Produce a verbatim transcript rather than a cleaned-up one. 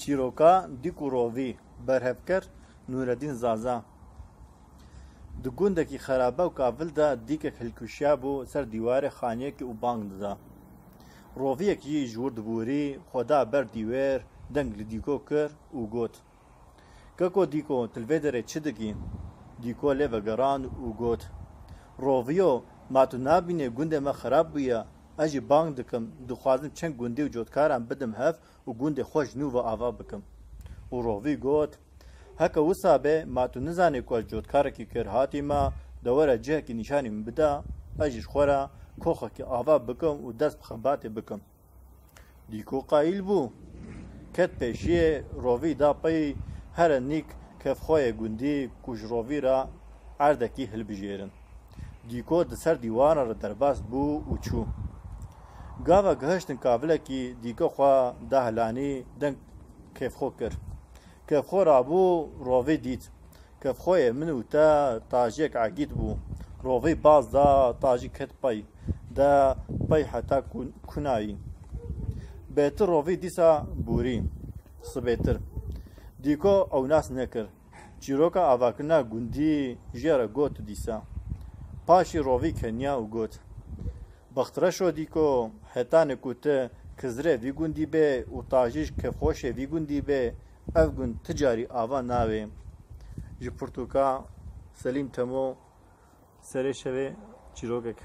Çîroka Dîk û Rovî, berhevker Nûreddîn Zaza. Di gundekî xerabe û kavil de dîkek hilkuşiyabû ser dîwarê xaniyekî û bang dida. Roviyek jî ji wir dibûrî, xwe da ber dîwêr, deng li Dîko kir û got, "Keko Dîko, tu li vê derê çi dikî?" Dîko lê vegerand û got, "Roviyo, ma tu nabînî gundê me xerab bûye? Ez jî bang dikim, dixwazim çend gundî û cotkaran bidim hev û gundê xwe ji nû ve ava bikim." Û Rovî got, "Heke wisa be, ma tu nizanî ku ez cotkarekî kêrhatî me, de were cihekî nîşanî min bide, ez jî ji xwe re koxekî ava bikim û dest bi xebatê bikim." Dîko qayîl bû. Ket pêşiyê, Rovî da pey, here nîk kevxoyê gundî ku ji Rovî re erdekî hilbijêrin. Dîko di ser dîwaran re derbas bû û çû. Gava gihiştin kavilekî, Dîko xwe da hilanî, deng kevxo kir. Kevxo rabû, Rovî dît. Kevxoyê min û te tajiyek egît bû. Rovî baz da, tajî ket pey. De pey heta kun-, kunayî. Bêtir Rovî dîsa bûrî. Sibêtir. Dîko ew nas nekir. Çîroka avakirina gundî jê re got dîsa. Paşî Rovî keniya û got, "Bextreşo Dîko, hetanê ku tu kizirê vî gundî bê û tajî ji kevxoşê vî gundî bê, ev gund ti carî ava nabê." Ji pirtûka Selîm Temo, Serê Şevê, çîrokek.